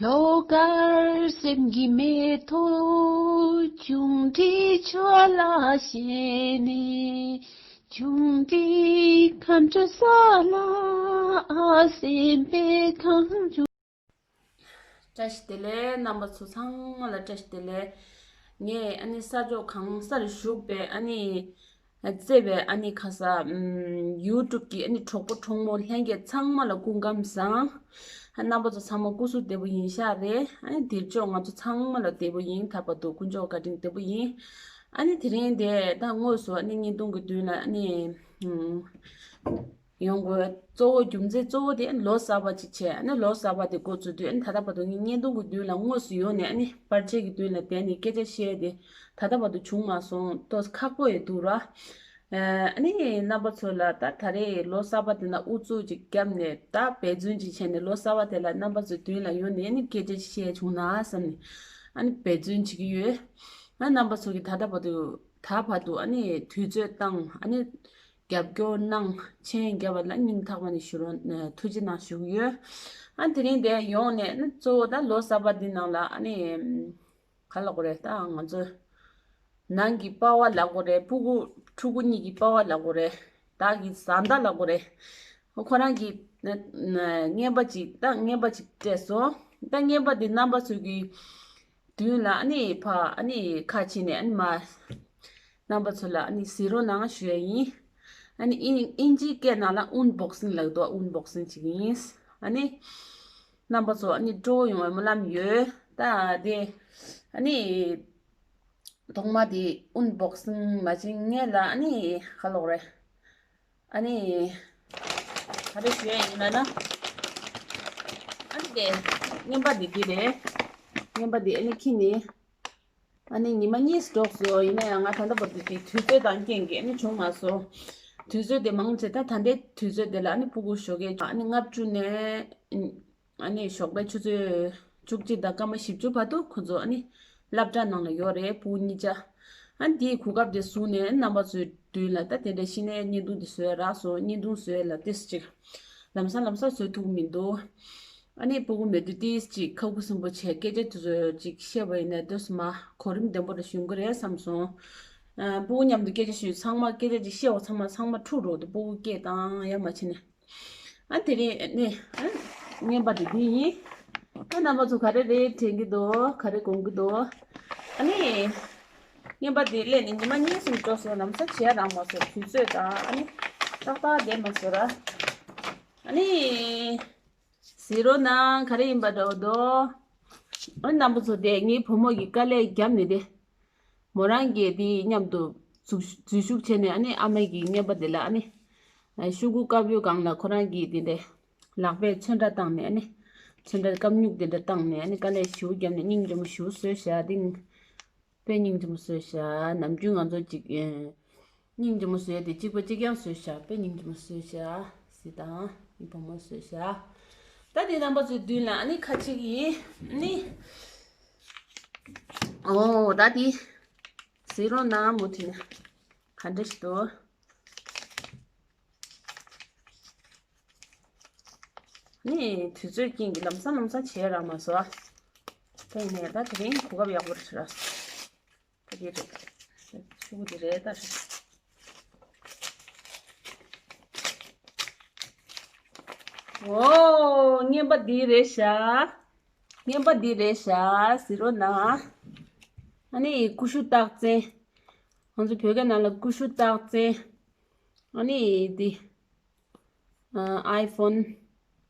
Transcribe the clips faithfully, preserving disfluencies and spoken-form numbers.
ལྷོ་དཀར་སེམས་ཀྱི་མེ་ཏོག་ཆུང་འདྲིས་ཆོས་ལ་ཞེན་ནས། ཆུང་འདྲིས་མཁའ་འགྲོ་ས་ལ་སེམས་པའི་གངས་ལྗོངས། བཀྲ་ཤིས་བདེ་ལེགས། རྣམ་པ་ཚོ་ཚང་མ་ལ་བཀྲ་ཤིས་བདེ་ལེགས། ངས་ཨ་ནི་ས་ཕྱོགས་གང་སར་བཞུགས་པའི་ཨ་ནི་བརྩེ་བའི་ཨ་ནི་ཁ་ས་ཨམ་ཡུ་ཊུབ་ཀྱི་ཨ་ནི་གྲོགས་པོ་གྲོགས་མོ་ལྷན་རྒྱས་ཚང་མ་ལ་སྐུ་ཁམས་བཟང་། རྣམ་པ་ཚོ་ཚང་མ་སྐུ་གཟུགས་བདེ་པོ་ཡིན་ཤག་རེད། ཨ་ནི་དེར་ཕྱོགས་ང་ཚོ་ཚང་མ་ལ་བདེ་པོ་ཡིན། ད་བར་དུ་དཀོན་མཆོག་བཀའ་དྲིན་བདེ་པོ་ཡིན། ཨ་ནི་དེ་རིང་དེ་ད་དངོས་སུ་ཨ་ནི་བརྙན་ཐུང་གི་མདུན་ལ་ཨ་ནི་ཨམ། ཡོང་དགོས། གཙོ་བོ་རྒྱུ་མཚན་གཙོ་བོ་དེ་ལོ་གསར་པ་ཅིག་བྱས། ཨ་ནི་ལོ་གསར་པ་དེ་འགོ་བཙུགས་དུས་ཨ་ནི་ད་ལྟ་བར་དུ་ངས་བརྙན་ཐུང་གི་མདུན་ལ་དངོས་སུ་ཡོང་ནས་ཨ་ནི་པར་ཆས་ཀྱི་མདུན་ལ་བསྡད་ནས་སྐད་ཆ་བཤད་དེ་ད་ལྟ་བར་དུ་བྱུང་མ་སོང་། ཏོག་ཙམ་ཁག་པོ་ཡོད་འདུག་ར། ཨ་ནི་རྣམ་པ་ཚོ་ལ་ད་ད་རེས་ལོ་གསར་པ་དེ་ན་ཨུ་ཚུགས་ཅིག་བརྒྱབ་ནས་ད་འབད་བརྩོན་ཅིག་བྱས་ནས་ལོ་གསར་པ་དེ་ལ་རྣམ་པ་ཚོའི་མདུན་ལ་ཡོང་ནས་ཨ་ནི་སྐད་ཆ་བཤད་བྱུང་ན་བསམ་ནས་ཨ་ནི་འབད་བརྩོན་བྱེད་ཀྱི་ཡོད། ཨ་རྣམ་པ་ཚོ་གིས་ད་ལྟ་བར་དུ་ད་བར་དུ་ཨ་ནི་དུས་ཚོད་བཏང་ཨ་ནི། རྒྱབ་སྐྱོར་གནང་། མཆན་བརྒྱབ་པ་ལ་སྙིང་ཐག་པ་ནས་ཞུ་རོགས། ཐུགས་རྗེ་གནང་ཞུ་གི་ཡོད། ཨ་དེ་རིང་འདིར་ཡོང་ནས་ཨ་གཙོ་བོ་ད་ལོ་གསར་པ་འདི་ནང་ལ་ཨ་ནི་ག་ལབ་དགོས་རེད། ད་ང་ཚོ་ནང་གི་པ་ཕ་ལབ་དགོས་རེད། ཕྲུ་གུ་ཕྲུ་གུ་གཉིས་ཀྱི་པ་ཕ་ལབ་དགོས་རེད། བདག་གི་བཟའ་ཟླ་ལབ་དགོས་རེད། ཁོ་རང་གིས་རྔན་པ་ཅིག་ད་རྔན་པ་ཅིག་སྤྲད་སོང་། ད་རྔན་པ་འདི་རྣམ་པ་ཚོ་གི་མདུན་ལ་ཨ་ནི་ཕ་ཨ་ནི་ཁ་ཕྱེ་ནས་ཨ་ནི་མ། རྣམ་པ་ཚོ་ལ་ཨ་ནི་གཟིགས་རོགས་གནང་ཞུ་ཡ་ཡིན། ཨ་ནི་ཨིན་ཨིན་ཇིའི་སྐད་ནང་ལ་ཨུན་བོག་སིང་ལབ་འདུག་ཨུན་བོག་སིང་བྱེད་ཀྱི་ཡིན། ཨ་ནི་རྣམ་པ་ཚོ་ཨ་ནི་སྤྲོ་བོ་ཡོང་བའི་སྨོན་ལམ་ཡོད། ད་དེ་ཨ་ནི་ཐོག་མ་དེ་ཨུན་བོག་སིང་མ་བྱེད་སྔོན་ལ་ཨ་ནི་ག་ལབ་དགོས་རེད། ཨ་ནི་ག་རེ་ཞུ་ཡ་ཡིན་ལབ་ན། ཨ་ནི་དེ་རྔན་པ་འདི་འདི་རེད། རྔན་པ་འདི་ཨ་ནི་ཁྱེར་ནས། ཨ་ནི་ཉི་མ་གཉིས་སུ་འགྲོ་སོང་། ཡིན་ན་ཡང་ང་ད་ལྟ་བར་དུ་དེ་དུས་ཚོད་དང་རྐྱེན་གྱིས་ཨ་ནི་བྱུང་མ་སོང་། དུས་ཚོད་དེ་མང་ཆེ་ད་ད་ལྟའི་དུས་ཚོད་དེ་ལ་ཨ་ནི་ཕྲུ་གུ་ཞོགས་ཀས་ཨ་ནི་ལྔ་བཅུ་ནས་ཨ་ནི་ཞོགས་པའི་ཆུ་ཚོད་བཅུ་གཅིག་དང་སྐར་མ་བཞི་བཅུ་བར་དུ་ཁོ་ཚོ་ཨ་ནི་སློབ་གྲྭ་ནང་ལ་ཡོད་རེད། ཕྲུ་གུ་གཉིས་ཆ། ཨ་ནི་དེའི་གོ་སྐབས་དེ་བཟུང་ནས་རྣམ་པ་ཚོའི་མདུན་ལ་ད་དེ་འདྲ་ཤི་ནས་བརྙན་ཐུང་དེ་བཟོས་རག་སོང་། བརྙན་ཐུང་བཟོས་ལ་ཏིས་ཅིག་ལམ་སང་ལམ་སང་བཟོ་ཐུབ་མི་འདུག་ཨ་ནི་ཕྲུ་གུ་མེད་དུས་ཏིས་ཅིག་ཁ་ཁུ་སིམ་པོ་བྱས་སྐད་ཆ་དེ་ཚོ་ཅིག་བཤད་པ་ཡིན་ན་ཏོག་ཙམ་གོ་རིམ་ལྡན་པོ་རེ་ཞུ་གི་རེད་བསམ་སོང་། ཨ་ཕྲུ་གུ་མཉམ་དུ་སྐད་ཆ་ཞུས་ཚང་མ་སྐད་ཆ་ཅིག་བཤད་པ་ཚང་མ་ཚང་མ་འཁྲུག་འགྲོ་འདུག་ཕྲུ་གུ་སྐད་བཏང་ཡ་མ་བྱས་ནས། ཨ་དེ་རིང་ནི་ཨ་རྔན་པ་དེ་འདི་ཡིན། ཨ་རྣམ་པ་ཚོ་ག་རེ་རེད་དྲན་གྱི་འདུག་ག་རེ་དགོངས་ཀྱི་འདུག་ཨ་ནི་རྔན་པ་དེ་སླེབས་ནས་ཉི་མ་གཉིས་གསུམ་འགྲོ་སོང་། ལམ་སང་བྱས་རག་མ་སོང་། དུས་ཚོད་དང་ཨ་ནི་ཏག་ཏག་བསྡད་མ་སོང་ར། ཨ་ནི་གཟིགས་རོགས་གནང་། ག་རེ་ཡིན་པ་འདྲ་བོ་འདུག་ཨ་རྣམ་པ་ཚོ་དེ་ངའི་བུ་མོ་གི་དཀའ་ལས་བརྒྱབ་ནས་དེ། མོ་རང་གིས་དེ་མཉམ་དུ་འཛུལ་འཛུལ་ཞུགས་བྱས་ནས་ཨ་ནི་ཨ་མ་གི་རྔན་པ་དེ་ལ་ཨ་ནི་ཤོག་གུ་དཀར་པོའི་སྒང་ལ་ཁོ་རང་གིས་དེ་འདྲ་ལག་པས་ཚོན་ཁྲ་བཏང་ནས་ཨ་ནི་ཚོན་ཁྲ་སྐམ་སྨྱུག་དེ་འདྲ་བཏང་ནས་ཨ་ནི་དཀའ་ལས་ཞེ་པོ་བརྒྱབ་ནས་སྙིང་རྗེ་མོ་ཞེ་པོ་བཟོས་བཞག་དེ་དཔེ་སྙིང་རྗེ་མོ་བཟོས་བཞག་ནམ་རྒྱུན་ང་ཚོ་ཅིག་སྙིང་རྗེ་མོ་བཟོས་ཏེ་གཅིག་པ་གཅིག་རྐྱང་བཟོས་བཞག་དཔེ་སྙིང་རྗེ་མོ་བཟོས་བཞག་ཟི་དང་ངའི་བུ་མོ་བཟོས་བཞག་ད་དེ་རྣམ་པ་ཚོའི་མདུན་ལ་ཨ་ནི་ཁ་ཕྱེ་གི་ཡིན། ཨ་ནི། ཨོ་ད་དེ་གཟིགས་རོགས་གནང་། མུ་མཐུད་ནས་ག་འདྲ་ཞིག་འདུག་ནི་དུས་ཚོད་རྐྱེན་གྱིས་ལམ་སང་ལམ་སང་བྱས་རག་མ་སོང་། ད་ཡིན་ནའི་ད་དེ་རིང་གོ་སྐབས་ཡག་པོ་རེད་ར། ད་དེ་རེད། ཆུ་བོ་དེ་རེད་ད། ཨོ་རྔན་པ་འདི་རེད་ཤག་རྔན་པ་འདི་རེད་ཤག་གཟིགས་རོགས་གནང་། ཨ་ནི་ཀུ་ཤུ་རྟགས་མཚན། ང་ཚོ་བོད་སྐད་ནང་ལ་ཀུ་ཤུ་རྟགས་མཚན། ཨ་ནི་འདི། ཨ་ཨའི་ཕོན།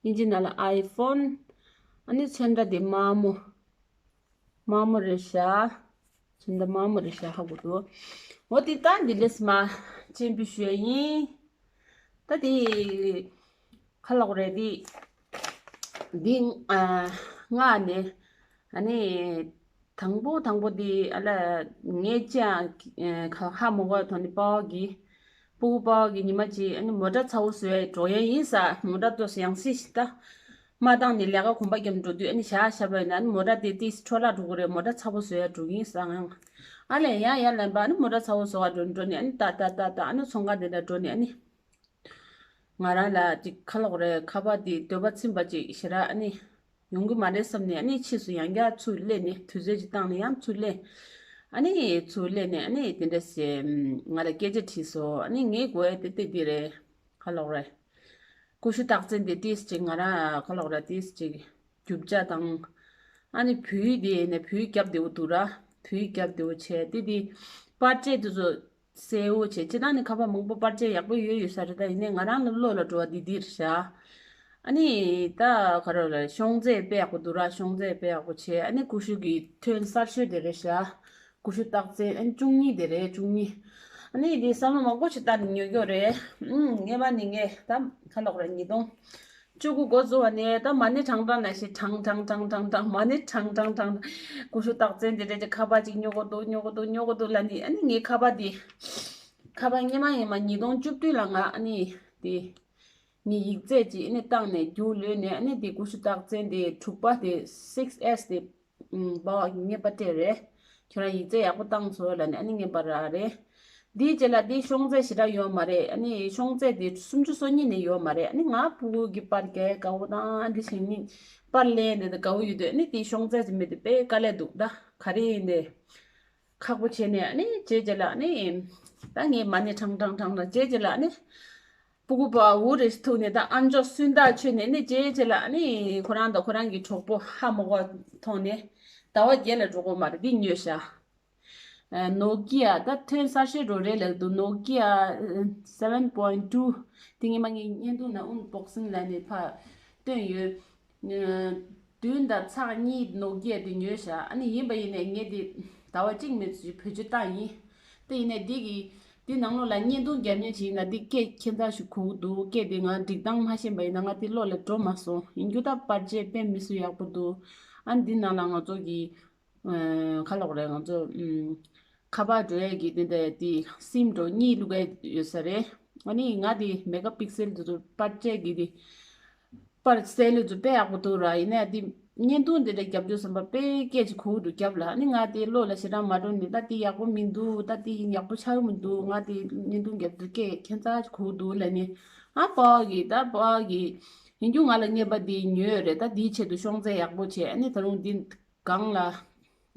དབྱིན་ཇི་ནང་ལ་ཨའི་ཕོན། ཨ་ནི་ཚོན་ཁྲ་འདི་དམར་མོ། དམར་མོ་རེད་ཤག་ཚོན་ཁྲ་དམར་མོ་རེད་ཤག་ཧ་གོ་འདུག་འོ་དེ་ད་འདི་ལས་མ་སྤྱན་འབུལ་ཞུ་ཡ་ཡིན། ད་དེ་ག་ལབ་དགོས་རེད། དེ་འདི་ཨ་ང་ནས་ཨ་ནི་དང་པོ་དང་པོ་དེ་ཨ་ལ་ངས་ཅི་ཡང་ཨ་ཧ་མ་གོ་བའི་ཐོག་ནས་པ་ཕ་གིས་སྤུ་གུ་པ་ཕ་གིས་ཉི་མ་གཅིག་ཨ་ནི་མོ་ཊ་ཚ་བོ་བཟོ་ཡ་འགྲོ་ཡ་ཡིན་ས། མོ་ཊ་ཏོག་ཙམ་ཡང་སྲིད་ཞིག་ད། མ་བཏང་ནས་ལས་ཀ་གོམ་པ་རྒྱབ་འགྲོ་དུས་ཨ་ནི་ཞག་ཞག་པ་ཡིན་ན་ཨ་ནི་མོ་ཊ་དེ་ཏིས་འཕྲོ་བརླག་འགྲོ་གི་རེད། མོ་ཊ་ཚ་བོ་བཟོ་ཡ་འགྲོ་གི་ཡིན་ཟེར། ཨ་ལས་ཡ་ཡ་ལན་པ་ཨ་ནི་མོ་ཊ་ཚ་བོ་བཟོ་བ་འགྲོ་འགྲོ་ནས་ཨ་ནི་ཏག་ཏག་ཏག་ཏག་ཨ་ནི་ཚོང་ཁང་དེ་འདྲ་འགྲོ་ནས་ཨ་ནི་ང་རང་ལ་ཅིག་ག་ལབ་དགོས་རེད། ཁ་པར་དེ་འདོད་པ་ཚིམ་པ་ཅིག་ཞེ་དྲག་ཨ་ནི་ ཡོང་གི་མ་རེད་བསམ་ནས། ཨ་ནི་ཕྱིས་སུ་ཡང་བསྐྱར་ཚུར་སླེབས་ནས། དུས་ཚོད་ཅིག་བཏང་ནས་ཡང་ཚུར་སླེབས། ཨ་ནི་ཚུར་སླེབས་ནས་ཨ་ནི་དེ་འདྲ་ཞེས་ང་ལ་སྐད་ཆ་དྲིས་སོང་། ཨ་ནི་ངའི་གོ་ཡ་དེ་དེ་འདི་རེད། ག་ལབ་རེད། ཀུ་ཤུ་རྟགས་མཚན་དེ་ཏིས་ཅིག་ང་རང་ག་ལབ་རེད། ཏིས་ཅིག་རྒྱུ་ཆ་དང་། ཨ་ནི་བོད་ཡིག་དེ་ནས་བོད་ཡིག་རྒྱབ་བདེ་བོ་འདུག་ར། བོད་ཡིག་རྒྱབ་བདེ་བོ་བྱས། དེ་དེ་པར་ཆས་དེ་ཚོ་གསལ་བོ་བྱས། སྤྱིར་བཏང་ནི་ཁ་པར་མང་པོ་པར་ཆས་ཡག་པོ་ཡོད་ཡོད་ས་རེད། ད་ཡིན་ནའི་ང་རང་ལ་བློ་ལ་འགྲོ་བ་འདི་འདི་རེད་ཤག། ཨ་ནི་ད་ག་རེ་རེད། ཤོང་ཚད་དཔེ་ཡག་པོ་འདུག་ར། ཤོང་ཚད་དཔེ་ཡག་པོ་བྱས། ཨ་ནི་ཀུ་ཤུ་གི་ཐོན་གསར་ཤོས་དེ་རེད་ཤག། ཀུ་ཤུ་རྟགས་མཚན་ཨ་ནི་བཅུ་གཉིས་དེ་རེད། བཅུ་གཉིས། ཨ་ནི་དེ་བསམ་བློ་མང་པོ་ཞིག་བཏང་ནས་ཉོ་རྒྱུ་རེད། ཨུམ། ངས་མ་ནི་ངས་ད་ག་ལབ་རེད། ཉིས་སྟོང་བཅུ་དགུ་འགོ་བཙུགས་པ་ནས་ད་མ་ཎི་བགྲང་བགྲང་ནང་བཞིན་བགྲང་བགྲང་བགྲང་བགྲང་། མ་ཎི་བགྲང་བགྲང་བགྲང་། ཀུ་ཤུ་རྟགས་མཚན་དེ་འདྲ་ཅིག་ཁ་པར་ཅིག་ཉོ་དགོས་འདུག་ཉོ་དགོས་འདུག་ཉོ་དགོས་འདུག་ལབ་ནས། ཨ་ནི་ངའི་ཁ་པར་དེ། ཁ་པར་སྔོན་མ་སྔོན་མ་ཉིས་སྟོང་བཅུ་བདུན་ལ་ང་ཨ་ནི་དེ་ངའི་ཡིག་ཚད་ཅིག་ཨ་ནི་བཏང་ནས་རྒྱུགས་ལོན་ནས། ཨ་ནི་དེ་ཀུ་ཤུ་རྟགས་མཚན་དེ་དྲུག་པ་དེ་six S དེ། ཨུམ། པ་ཕ་གིས་རྔན་པ་སྤྲད་རེད། ཁྱོད་རང་ཡིག་ཚད་ཡག་པོ་བཏང་སོང་ལབ་ནས་ཨ་ནི་རྔན་པ་རག་རེད། དེའི་རྗེས་ལ་དེའི་ཤོང་ཚད་ཞེ་དྲག་ཡོད་མ་རེད། ཨ་ནི་ཤོང་ཚད་དེ་སུམ་ཅུ་སོ་གཉིས་ནས་ཡོད་མ་རེད། ཨ་ནི་ང་ཕྲུ་གུ་གི་པར་རྒྱག་དགའ་བོ་དང་། ཨ་འདི་བྱེད་ནི་པར་ལེན་ནས་དགའ་བོ་ཡོད་དུས། ཨ་ནི་དེའི་ཤོང་ཚད་ཅིག་མེད་དུས་དཔེ་དཀའ་ལས་འདུག། ད་ག་རེ་ཡིན་ནའི་ཁག་པོ་བྱས་ནས། ཨ་ནི་རྗེས་རྗེས་ལ་ཨ་ནི་ད་ངས་མ་ཎི་བགྲང་བགྲང་བགྲང་བགྲང་། རྗེས་རྗེས་ལ་ཨ་ནི་སྤུ་གུ་པ་འུ་རེ་ཐུག་ནས། ད་ཨ་མཆོག་སུན་ཏག་ཆོད་ནས། ཨ་ནི་རྗེས་རྗེས་ལ་ཨ་ནི་ཁོ་རང་དང་ཁོ་རང་གི་གྲོགས་པོ་ཧ་མ་གོ་མཐོང་ནས། ཟླ་བ་བརྒྱད་ལ་འགྲོ་གི་མ་རེད། འདི་ཉོས་ཤག། ཨ། ནོ་ཀི་ཡ་ད་ཐོན་གསར་ཤོས་འགྲོ་རེད་ལབ་འདུག། ནོ་ཀི་ཡ་seven point two། དེ་སྔོན་མ་ངའི་བརྙན་ཐུང་ནང་ཨུན་བོག་སིང་ལབ་ནས་ཕར་བཏོན་ཡོད། ཨ། བདུན་དང་ཚེག་གཉིས་ནོ་ཀི་ཡ་དེ་ཉོས་ཤག། ཨ་ནི་ཡིན་པ་ཡིན་ནའི་ངས་དེ་ཟླ་བ་གཅིག་མིན་ཙམ་བེད་སྤྱོད་བཏང་ཡིན། དེ་ཡིན་ནའི་འདི་གི་འདི་ནང་ལོགས་ལ་བརྙན་ཐུང་རྒྱབ་མཁན་ཞིག་ཡིན་ན་འདི་སྐད་ཁྱད་མཚར་ཞིག་གོ་གི་འདུག། སྐད་དེ་ང་སྒྲིག་སྟངས་མ་ཤེས་པ་ཡིན་ན་ང་དེ་བློ་ལ་འགྲོ་མ་སོང་། ཡིན་རྒྱུ་ད་པར་ཆས་དཔེ་མི་སྲིད་ཡག་པོ་འདུག། ཨ་ནི་འདི་ནང་ལ་ང་ཚོ་གི། ཨ། ག་ལབ་དགོས་རེད། ང་ཚོ། ཨམ། ཁ་པར་འགྲོ་ཡས་ཀྱི་དེ་འདྲ་དེ་སིམ་འགྲོ་གཉིས་བླུག་ཡས་ཡོད་ས་རེད། ཨ་ནི་ང་དེ་མེ་ག་པིག་སེལ་དེ་ཚོ་པར་ཆས་ཀྱི་དེ། པར་གསལ་ལོས་ཚོ་དཔེ་ཡག་པོ་འདུག་ར། ཡིན་ནའི་དེ་བརྙན་ཐུང་དེ་འདྲ་རྒྱབ་དུས་ཙམ་པ་དཔེ་སྐད་ཅིག་གོ་འདུག་རྒྱབ་ལ། ཨ་ནི་ང་དེ་བློ་ལ་ཞེ་དྲག་མ་འགྲོ་ནས། ད་དེ་ཡག་པོ་མི་འདུག། ད་དེ་ཡག་པོ་ཆགས་ཀྱི་མི་འདུག། ང་དེ་བརྙན་ཐུང་རྒྱབ་དུས་སྐད་ཁྱད་མཚར་ཅིག་གོ་འདུག་ལབ་ནས། ཨ་པ་ཕ་གིས། ད་པ་ཕ་གིས་ཡིན་རྒྱུ་ང་ལ་རྔན་པ་དེ་ཉོས་ཡོད་རེད། ད་དེའི་ཆེད་དུ་ཤོང་ཚད་ཡག་པོ་བྱས། ཨ་ནི་ད་རུང་འདི་སྒང་ལ་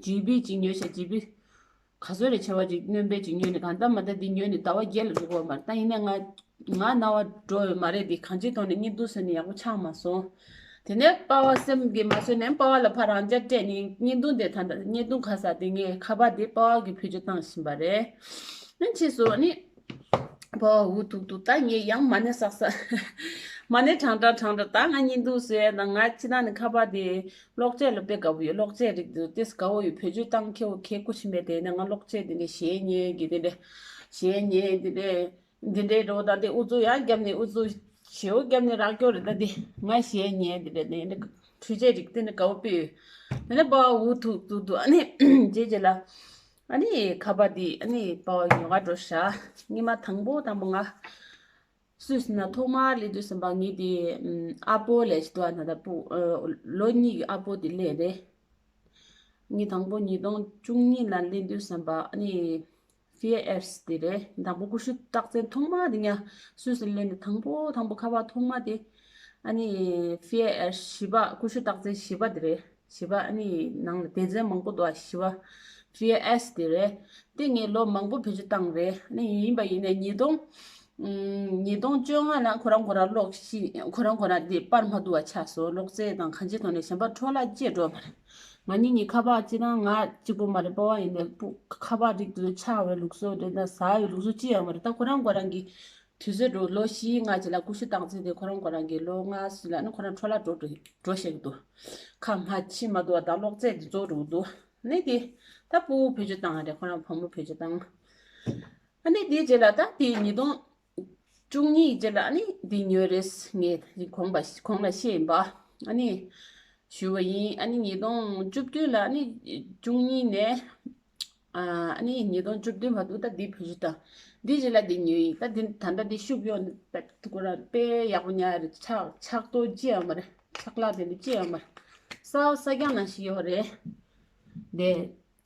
ཇི་བི་ཅིག་ཉོས་ཤག། ཇི་བི་ག་ཚོད་རེད། ཆེ་བ་ཅིག་སྣོན་པ་ཅིག་ཉོས་ནས། གང་ལྟར་མ་ལྟར་འདི་ཉོས་ནས་ཟླ་བ་བརྒྱད་ལ་འགྲོ་གི་ཡོད་མ་རེད། ད་ཡིན་ནའི་ང་ང་རྣ་བ་འགྲོ་ཡོད་མ་རེད། འདི་གང་ཅིའི་ཐོག་ནས་བརྙན་ཐུང་བཟོས་ནས་ཡག་པོ་ཆགས་མ་སོང་། དེ་ནས་པ་ཕ་སེམས་ཀྱིས་མ་བཟོད་ནས་པ་ཕ་ལ་ཕར་རང་འཇགས་སྤྲད་ནས། བརྙན་ཐུང་དེ་ད་ལྟ་བརྙན་ཐུང་ཁ་གསལ་དེ། ངས་ཁ་པར་དེ་པ་ཕ་གིས་བེད་སྤྱོད་བཏང་བཞིན་པ་རེད། ཨ་ནི་ཕྱིས་སུ་ཨ་ནི། པ་ཕ་འུ་ཐུག་འདུག། ད་ངས་ཡང་མ་ཎི་བསགས་ས། མ་ཎི་བགྲང་བགྲང་བགྲང་བགྲང་། ད་ང་བརྙན་ཐུང་བཟོས་ཡ་དང་། ང་སྤྱིར་བཏང་ནས་ཁ་པར་དེ་གློག་ཆས་ལ་དཔེ་དགའ་པོ་ཡོད། གློག་ཆས་རིགས་དེ་ཏོག་ཙམ་དགའ་པོ་ཡོད། བེད་སྤྱོད་བཏང་ཁེ་པོ་ཁེ་པོ་ཞིག་མེད། དེ་ནས་ང་གློག་ཆས་དེ་འདྲ་གཞས་ཉན་གི་དེ་འདྲ། གཞས་ཉན་དེ་འདྲ། འདི་འདྲའི་འགྲོ་དང་། དེ་ཨུ་ཚུགས་ཡང་བརྒྱབ་ནས། ཨུ་ཚུགས་ཞེ་པོ་བརྒྱབ་ནས་རག་རྒྱུ་རེད། ད་དེ་ང་གཞས་ཉན་དེ་འདྲ་ནས་འདྲ་འཕྲུལ་ཆས་རིགས་དེ་འདྲ་དགའ་པོ་དཔེ་ཡོད། དེ་ནས་པ་ཕ་འུ་ཐུག་འདུག་འདུག། ཨ་ནི་རྗེས་རྗེས་ལ། ཨ་ནི་ཁ་པར་དེ་ཨ་ནི་པ་ཕ་ཉོ་ག་འགྲོ་ཤག། སྔོན་མ་དང་པོ་དང་པོ་ང་སུད་སི་ནང་ཐོག་མར་སླེབས་དུས་ཙམ་པ་ངས་དེ། ཨམ། ཨ་པོ་ལབ་ཅིག་འདུག་ཨ། ད་ལྟ་སྤུ། ཨ། ལོ་གཉིས་ཀྱི་ཨ་པོ་དེ་སླེབས་རེད། ངས་དང་པོ་ཉིས་སྟོང་བཅུ་གཉིས་ལ་སླེབས་དུས་ཙམ་པ་ཨ་ནི་ཕི་ཨེ་ཨེས་དེ་རེད། དང་པོ་ཀུ་ཤུ་རྟགས་མཚན་ཐོག་མ་དེ་ཉ་སུད་སི་སླེབས་ནས་དང་པོ་དང་པོ་ཁ་པར་ཐོག་མ་དེ་ཨ་ནི་ཕི་ཨེ་ཨེས་བཞི་པ། ཀུ་ཤུ་རྟགས་མཚན་བཞི་པ་དེ་རེད། བཞི་པ། ཨ་ནི་ནང་ལ་སྡེ་ཚན་མང་པོ་འདུག་ཨ། བཞི་པ་ཕི་ཨེ་ཨེས་དེ་རེད། དེ་ངས་ལོ་མང་པོ་བེད་སྤྱོད་བཏང་རེད། ཨ་ནི་ཡིན་པ་ཡིན་ནའི་ཉིས་སྟོང་། ཨམ། ཉིས་སྟོང་བཅོ་ལྔ་ལ་ཁོ་རང་ཁོ་རང་གློག་ཤི། ཁོ་རང་ཁོ་རང་དེ་པར་མ་འདུག་པ་ཆགས་སོང་། གློག་རྫས་དང་གང་ཅིའི་ཐོག་ནས་གཞན་པ་འཕྲོ་བརླག་ཅི་འགྲོ་མ་རེད། ང་གཉིས་གཉིས་ཁ་པར་ཅི་རང་ང་གཅིག་པོ་མ་རེད། པ་ཕ་ཡིན་ནའི་སྤུ། ཁ་པར་རིགས་དེ་ཚོ་ཆག་པའི་ལུགས་སྲོལ་རེད། ད་ཟ་བའི་ལུགས་སྲོལ་ཅི་ཡང་མ་རེད། ད་ཁོ་རང་ཁོ་རང་གི་དུས་ཚོད་འགྲོ། ལོ་བཞི་ལྔ་ཅིག་ལ་ཀུ་ཤུ་རྟགས་མཚན་དེ་ཁོ་རང་ཁོ་རང་གི་ལོ་ལྔ་ཙམ་ལ་ནི་ཁོ་རང་འཕྲོ་བརླག་འགྲོ་འགྲོ་འགྲོ་བཞག་གི་འདུག། ཁ་མ་ཕྱི་མ་འདུག་པ་དང་གློག་རྫས་དེ་རྫོགས་འགྲོ་གི་འདུག། ནི་དེ་ད་སྤུ་གུ་བེད་སྤྱོད་བཏང་རེད། ཁོ་རང་བུ་མོ་བེད་སྤྱོད་བཏང་། ཨ་ནི་དེའི་རྗེས་ལ་ད་དེ་ཉིས་སྟོང་བཅུ་གཉིས་རྗེས་ལ་ཨ་ནི་འདི་ཉོས་རེད། ངས་གོང་པ་གོང་ལ་བཤད་ཡིན་པ། ཨ་ནི་ཞུ་བ་ཡིན། ཨ་ནི་ཉིས་སྟོང་བཅུ་བདུན་ལ་ཨ་ནི་བཅུ་གཉིས་ནས་ཨ་ནི་ཉིས་སྟོང་བཅུ་བདུན་བར་དུ་ད་འདི་བེད་སྤྱོད་བཏང་། འདི་རྗེས་ལ་འདི་ཉོས་ཡིན། ད་འདི་ད་ལྟ་འདི་ཤུགས་ཡོད་ནས་ད་ཁོ་རང་དཔེ་ཡག་པོ་ཉར་རེད། ཆག་ཆག་ཏོ་ཅི་ཡང་མ་རེད། ཆག་ལག་དེ་འདྲ་ཅི་ཡང་མ་རེད། གསར་པ་གསར་རྐྱང་ནང་བཞིན་ཡོད་རེད། དེ་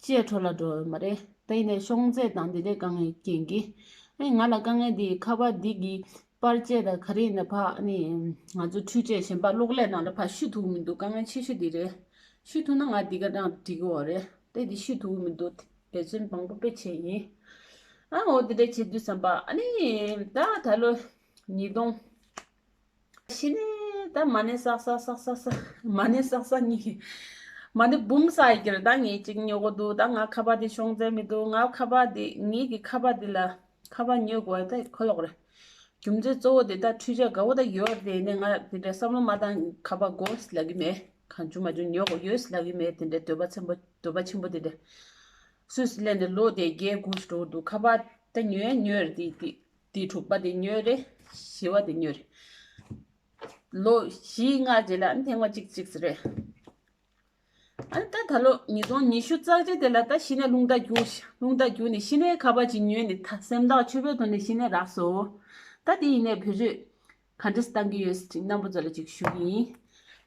ཅི་ཡང་འཕྲོ་བརླག་འགྲོ་ཡོད་མ་རེད། ད་ཡིན་ནའི་ཤོང་ཚད་དང་འདི་འདྲའི་དཀའ་ངལ་རྐྱེན་གྱིས། ཨ་ནི་ང་ལ་དཀའ་ངལ་འདི་ཁ་པར་འདི་གི་ པར་ཆས་དང་ག་རེ་ཡིན་ན་ཕ་ནི་ང་ཚོ་འཕྲུལ་ཆས་གཞན་པ་གློག་ཀླད་ནང་ལ་ཕ་བཤུ་ཐུབ་ཀྱི་མི་འདུག་དཀའ་ངལ་ཆེ་ཤོས་དེ་རེད། བཤུ་ཐུབ་ན་ང་འདི་ག་རང་འགྲིག་གི་ཡོད་རེད། དེ་འདི་བཤུ་ཐུབ་ཀྱི་མི་འདུག་འབད་བརྩོན་མང་པོ་དཔེ་བྱས་ཡིན། ཨ་འོ་དེ་འདྲ་བྱེད་དུས་ཙམ་པ་ཨ་ནི་ད་ད་ལོ་ཉིས་སྟོང་། གཞི་ནས་ད་མ་ཎི་བསགས་བསགས་བསགས་བསགས་བསགས་མ་ཎི་བསགས་བསགས་གཉིས། མ་ཎི་འབུམ་བསགས་ཡི་གེར་ད་ངས་གཅིག་ཉོ་གི་འདུག་ད་ང་ཁ་པར་དེ་ཤོང་ཚད་མི་འདུག་ང་ཁ་པར་དེ་ངེད་ཀྱི་ཁ་པར་དེ་ལ་ཁ་པར་ཉོ་དགོས་ད་ཁོ་ལོག་རེད། རྒྱུ་མཚན་གཙོ་བོ་དེ་ད་འཕྲུལ་ཆས་དགའ་བོ་ད་ཡོད་དེ་ནས་ང་དེ་འདྲ་བསམ་བློ་མ་བཏང་ཁ་པར་དགོས་ལབ་ཀྱི་མེད། གང་བྱུང་མ་བྱུང་ཉོ་དགོས་ཡོད་ལབ་ཀྱི་མེད། དེ་འདྲ་འདོད་པ་ཆེན་པོ་འདོད་པ་ཆེན་པོ་དེ་འདྲ་སུས་སུ་ལེན་ནས་ལོ་དེ་བརྒྱད་དགུ་ཞིག་འགྲོ་འདུག་ཁ་པར་ད་ཉོས་ཉོས་རེད། དེ་དེ་དེ་དྲུག་པ་དེ་ཉོས་རེད། བཞི་བ་དེ་ཉོས་རེད། ལོ་བཞི་ལྔ་རྗེས་ལ་ཨ་ནི་ཐེངས་མ་གཅིག་གཅིག་ཟེར་རེད། ཨ་ནི་ད་ད་ལོ་ཉིས་སྟོང་ཉི་ཤུ་རྩ་གཅིག་དེ་ལ་ད་གཞི་ནས་རླུང་རྟ་རྒྱུག་རླུང་རྟ་རྒྱུག་ནས་གཞི་ནས་ཁ་པར་ཅིག་ཉོས་ནས་ད་སེམས་ཐག་ཆོད་པོའི་ཐོག་ནས་གཞི་ནས་རག་སོང་། ད་དེ་ཡིན་ནས་བེད་སྤྱོད་ག་འདྲས་བཏང་གི་ཡོད་ཅིག་རྣམ་པ་ཚོ་ལ་ཅིག་ཞུ་གི་ཡིན།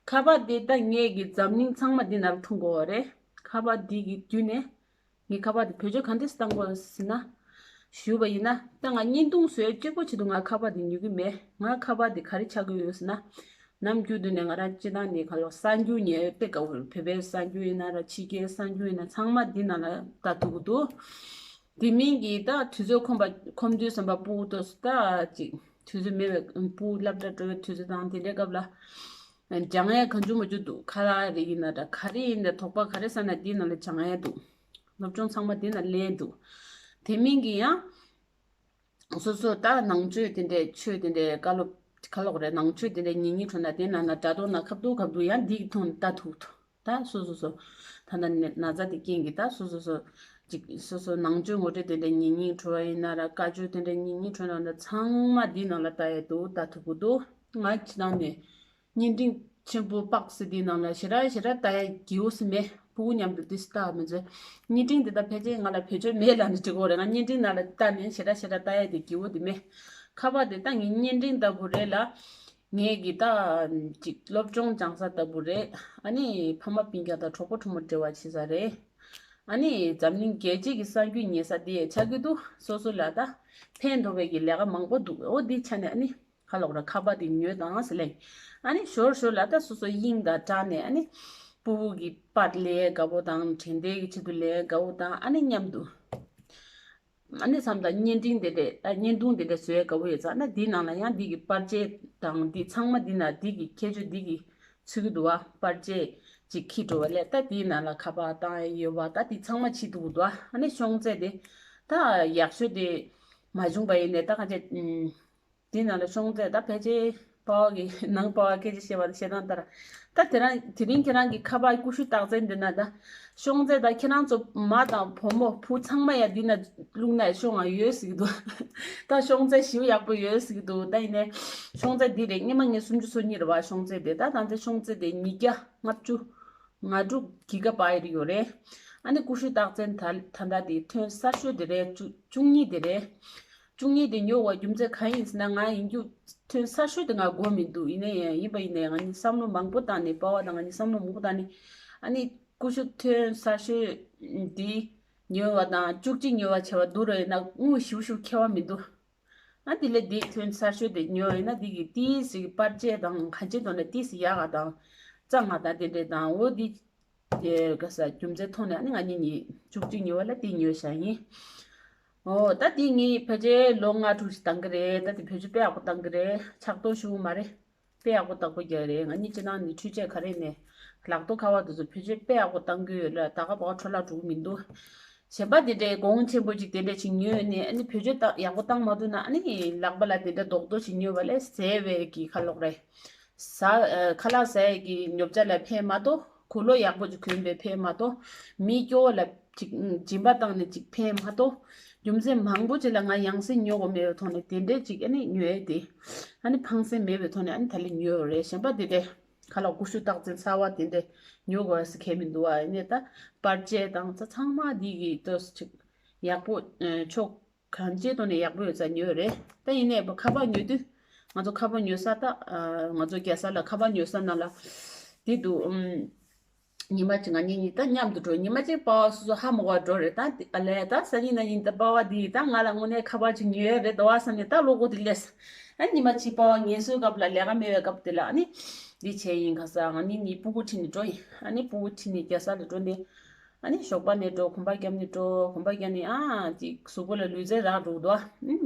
ཁ་པར་དེ་ད་ངས་ཀྱི་འཛམ་གླིང་ཚང་མ་འདི་ནང་ལ་མཐོང་གི་ཡོད་རེད། ཁ་པར་འདི་གི་བརྒྱུད་ནས། ངའི་ཁ་པར་དེ་བེད་སྤྱོད་ག་འདྲས་བཏང་དགོས་ཟེར་ན། ཞུས་པ་ཡིན་ན་ད་ང་བརྙན་ཐུང་བཟོས་གཅིག་པོ་ཆེད་དུ་ང་ཁ་པར་དེ་ཉོ་གི་མེད། ང་ཁ་པར་དེ་ག་རེ་ཆགས་ཀྱི་ཡོད་ཟེར་ན། ནམ་རྒྱུན་དུ་ནས་ང་རང་སྤྱི་བཏང་ནས་ག་ལོག་གསར་འགྱུར་ཉན་དཔེ་དགའ་བོ་རེད། བོད་པའི་གསར་འགྱུར་ཡིན་ན་ར་ཕྱི་རྒྱལ་གསར་འགྱུར་ཡིན་ན་ཚང་མ་འདི་ནང་ལ་ལྟ་ཐུབ་ཀྱི་འདུག་དེ་མིན་གྱི་ད་དུས་ཚོད་ཁོམ་པ་ཁོམ་དུས་ཙམ་པ་སྤུ་གུ་ཏོ་ད་ཅིག་དུས་ཚོད་མེད་པའི་སྤུ་གུ་སློབ་གྲྭ་འགྲོ་བའི་དུས་ཚོད་དང་དེ་འདྲའི་སྐབས་ལ། སྦྱང་ཡས་གང་བྱུང་མང་བྱུང་འདུག་ཁ་ལག་རེ་ཡིན་ན་འདྲ་ག་རེ་ཡིན་ན་དོགས་པ་ག་རེ་ཟ་ན་འདི་ནང་ལ་སྦྱང་ཡས་འདུག་སློབ་སྦྱོང་ཚང་མ་འདི་ནང་ལེན་འདུག་དེ་མིན་གྱི་ཡང་སོ་སོ་ད་ནང་ཆོས་དེ་འདྲའི་ཆོས་དེ་འདྲའི་བཀའ་སློབ་ཁ་ལོག་རེད། ནང་ཆོས་དེ་འདྲའི་ཉན་ཉན་འགྲོ་ན་དེ་ནང་ན་དྲ་ཐོག་ན་ཁ་བསྡུ་ཁ་བསྡུ་ཡང་འདི་གི་ཐོག་ནས་ལྟ་ཐུབ་འདུག་ད་སོ་སོ་སོ་ད་ལྟ་ན་ན་ཚ་དེ་རྐྱེན་གྱིས་ད་སོ་སོ་སོ་ཅིག་སོ་སོ་ནང་ཆོས་ངོ་སྤྲོད་དེ་འདྲའི་ཉན་ཉན་འགྲོ་བ་ཡིན་ན་ར་བཀའ་ཆོས་དེ་འདྲའི་ཉན་ཉན་འགྲོ་ན་ད་ཚང་མ་འདི་ནང་ལ་ལྟ་ཡས་འདུག་ལྟ་ཐུབ་ཀྱི་འདུག་ང་ཕྱི་ནང་ནས་བརྙན་འཕྲིན་ཆེན་པོ་པགས་སི་འདིའི་ནང་ལ་ཞེ་དྲག་ཞེ་དྲག་ལྟ་ཡ་སྐྱིད་པོ་སི་མེད། ཕྲུ་གུ་མཉམ་དུ་ཏིས་ལྟ་མི་འཛོལ། བརྙན་འཕྲིན་འདི་དག་ཕལ་ཆེར་ང་ལ་བེད་སྤྱོད་མེད་ལབ་ནས་འགྲིག་གི་རེད། ང་བརྙན་འཕྲིན་ནང་ལ་ལྟ་ནས་ཞེ་དྲག་ཞེ་དྲག་ལྟ་ཡ་དེ་སྐྱིད་པོ་དེ་མེད། ཁ་པར་དེ་ད་ངའི་བརྙན་འཕྲིན་ལྟ་བུ་རེད་ལ། ངའི་གི་ད་ཅིག་སློབ་སྦྱོང་སྦྱང་ས་ལྟ་བུ་རེད། ཨ་ནི་ཕ་མ་སྤུན་ཀྱག་དང་གྲོགས་པོ་གྲོགས་མོ་འབྲེལ་བ་བྱེད་ས་རེད། ཨ་ནི་འཛམ་གླིང་རྒྱལ་སྤྱི་གི་གསར་འགྱུར་ཉན་ས་དེ་ཆགས་ཀྱི་འདུག་སོ་སོ་ལ་ད་ཕན་ཐོགས་པའི་གི་ལས་ཀ་མང་པོ་འདུག་འོ་འདི་ཆ་ནས་ཨ་ནི། ཁ་ལོག་ར་ཁ་པར་དེ་ཉོས་དང་ཟེར་ལེ། ཨ་ནི་ཞོར་ཞོར་ལ་ད་སོ་སོ་དབྱིངས་དང་སྦྲགས་ནས་ཨ་ནི་སྤུ་གུ་གི་པར་ལེན་དགའ་བོ་དང་དྲན་རྟེན་གྱི་ཆེད་དུ་ལེན་དགའ་བོ་དང་ཨ་ནི་མཉམ་དུ། ཨ་ནི་བསམ་དང་བརྙན་འཕྲིན་དེ་འདྲས་ཨ་བརྙན་ཐུང་དེ་འདྲས་བཟོ་ཡས་དགའ་བོ་ཡོད་ཙང་ཨ་ནི་འདིའི་ནང་ལ་ཡང་འདི་གི་པར་ཆས་དང་འདི་ཚང་མ་འདི་ན་འདི་གི་ཁྱད་ཆོས་འདི་གི་ཚུད་ཀྱི་འདུག་བ། པར་ཆས་ཅིག་ཁྱི་འགྲོ་བ་ལས་ད་འདིའི་ནང་ལ་ཁ་པར་བཏང་ཡས་ཡོད་བ། ད་འདི་ཚང་མ་ཕྱི་འདུག་འདུག་བ། ཨ་ནི་ཤོང་ཚད་དེ་ད་ཡག་ཤོས་དེ་མ་བྱུང་པ་ཡིན་ནས་ད་ག་ཚད། དེ་ནང་ལ་ཤོང་ཚད་ད་ཕལ་ཆེར་པ་བ་གི་ནང་པ་བ་སྐད་ཆ་བཤད་པ་དང་བཤད་སྟངས་ལྟར། ད་དེ་རང་དེ་རིང་ཁྱེད་རང་གི་ཁ་པར་ཀུ་ཤུ་རྟགས་མཚན་འདི་ན་ད་ཤོང་ཚད་ད་ཁྱེད་རང་ཚོ་མ་དང་བུ་མོ་བུ་ཚང་མ་ཡ་འདི་ན་བླུགས་ན་ཤོང་ང་ཡོད་ཟིག་འདུག་ད་ཤོང་ཚད་ཞིའུ་ཡག་པོ་ཡོད་ཟིག་འདུག་ད་ཡིན་ནའི་ཤོང་ཚད་འདི་རེད། སྔོན་མ་ངས་སུམ་ཅུ་སོ་གཉིས་རེད་བ། ཤོང་ཚད་དེ་ད་ད་ལྟ་ཤོང་ཚད་དེ་ཉིས་བརྒྱ་ལྔ་བཅུ། ང་དྲུག་གི་ག་པ་ཡི་ཡོད་རེད། ཨ་ནི་ཀུ་ཤུ་རྟགས་མཚན་ད་ད་ལྟ་དེ་ཐོན་གསར་ཤོས་དེ་རེད། བཅུ་བཅུ་གཉིས་དེ་རེད། བཅུ་གཉིས་དེ་ཉོ་བ་རྒྱུ་མཚན་གང་ཡིན་ཟེར་ན་ང་ཡིན་རྒྱུ་ཐོན་གསར་ཤོས་དེ་ང་དགོས་མི་འདུག་ཡིན་ན་ཡང་ཡིན་པ་ཡིན་ན་ཡང་ང་གཉིས་བསམ་བློ་མང་པོ་བཏང་ནས་པ་བ་དང་ང་གཉིས་བསམ་བློ་མང་པོ་བཏང་ནས་ཨ་ནི་ཀུ་ཤུ་ཐོན་གསར་ཤོས་འདི་ཉོ་བ་དང་བཅུ་གཅིག་ཉོ་བ་བྱས་པ་བསྡུར་བ་ཡིན་ན་དངུལ་ཞེ་པོ་ཞེ་པོ་ཁེ་བ་མི་འདུག་ཨ་དེ་ལས་དེ་ཐོན་གསར་ཤོས་དེ་ཉོས་ཡིན་ན་དེ་གི་ཏིས་ཞིག་པར་ཆས་དང་གང་ཅི་དོན་ལ་ཏིས་ཡག་ག་དང་གཙང་ང་དང་དེ་འདྲས་དང་འོ་དེ་དེ་ག་ས་རྒྱུ་མཚན་ཐོག་ནས་ཨ་ནི་ང་གཉིས་གཉིས་བཅུ་གཅིག་ཉོས་པ་ལ་དེ་ཉོས་བཞག་ཡིན། འོ་ད་དེ་ངས་ཕལ་ཆེར་ལོ་ལྔ་དྲུག་ཞིག་བཏང་གི་རེད། ད་དེ་བེད་སྤྱོད་དཔེ་ཡག་པོ་བཏང་གི་རེད། ཆག་ཐོ་ཞུ་མ་རེད། དཔེ་ཡག་པོ་བཏང་པོ་རྒྱག་རེད། ང་གཉིས་སྤྱི་བཏང་ནས་འཕྲུལ་ཆས་ག་རེ་ནས་ལག་ཐོག་ཁ་པར་དེ་ཚོ་བེད་སྤྱོད་དཔེ་ཡག་པོ་བཏང་གི་ཡོད་ལ་ད་ག་བ་འཕྲོ་བརླག་འགྲོ་གི་མི་འདུག་གཞན་པ་དེ་འདྲའི་གོང་ཆེན་པོ་ཅིག་དེ་འདྲ་ཞིག་ཉོས་ནས་ཨ་ནི་བེད་སྤྱོད་ཡག་པོ་བཏང་མ་ཐུབ་ན་ཨ་ནི་ལག་པ་ལ་དེ་འདྲ་རྡོག་རྡོག་ཞིག་ཉོས་པ་ལས་ཟས་པའི་གི་ཁ་ལོག་རེད། ཟ་ཁ་ལག་ཟས་ཀྱི་ཉོ་ཆ་ལ་ཕན་མ་གཏོགས་གོས་ལོག་ཡག་པོ་ཅིག་གོན་པའི་ཕན་མ་གཏོགས་མི་སྐྱོ་བོ་ལ་ཅིག་སྦྱིན་པ་བཏང་ནས་ཅིག་ཕན་མ་གཏོགས་རྒྱུ་མཚན་མང་པོ་ཅིག་ལ་ང་ཡང་སེ་ཉོ་དགོས་མེད་པའི་ཐོག་ནས་དེ་འདྲའི་ཅིག་ཨ་ནི་ཉོས་ཏེ་ཨ་ནི་ཕངས་སེམས་མེད་པའི་ཐོག་ནས་ཨ་ནི་ད་ལན་ཉོས་རེད། གཞན་པ་དེ་འདྲའི། ཁ་ལག་ཀུ་ཤུ་རྟགས་མཚན་གསར་བ་དེ་འདྲ་ཉོ་དགོས་ཟེར་མཁན་མི་འདུག་ཨ། ཡིན་ནའི་ད་པར་ཆས་དང་ཚ་ཚང་མ་འདི་གི་ཏོག་ཅིག་ཡག་པོ་ཕྱོགས་གང་ཅིའི་ཐོག་ནས་ཡག་པོ་ཡོད་ས་ཉོས་རེད། ད་ཡིན་ནའི་ཁ་པར་ཉོ་དུས་ང་ཚོ་ཁ་པར་ཉོ་ས་ད་ང་ཚོ་རྒྱལ་ས་ལ་ཁ་པར་ཉོ་ས་ནང་ལ་དེ་འདུག་ཨུམ། ཉི་མ་གཅིག་ང་གཉིས་གཉིས་ད་མཉམ་དུ་འགྲོ། ཉི་མ་གཅིག་པ་བ་སོ་སོ་ཧ་མ་གོ་བ་འགྲོ་རེད། ད་དེ་ཨ་ལས་ད་སང་ཉིན་གནངས་ཉིན་ད་པ་བ་དེ་ད་ང་ལ་དངོས་གནས་ཁ་པར་གཅིག་ཉོས་རེད་དོ་བ་བསམ་ནས་ད་བློ་ཁོག་དེ་སླེབས། ཨ་ཉི་མ་གཅིག་པ་བ་ངལ་གསོའི་སྐབས་ལ་ལས་ཀ་མེད་པའི་སྐབས་དེ་ལ་ཨ་ནི་འདི་བྱས་ཡིན། ཁ་སང་ང་གཉིས་གཉིས་སྤུ་གུ་ཁྲིད་ནས་འགྲོ་ཡིན། ཨ་ནི་སྤུ་གུ་ཁྲིད་ནས་རྒྱལ་ས་ལ་འགྲོ་ནས་ཨ་ནི་ཞོགས་པ་ནས་འགྲོ། གོམ་པ་བརྒྱབ་ནས་འགྲོ། གོམ་པ་བརྒྱབ་ནས་ཨ་ཅིག་གཟུགས་པོ་ལ་ལུས་རྩལ་རག་འགྲོ་འདུག་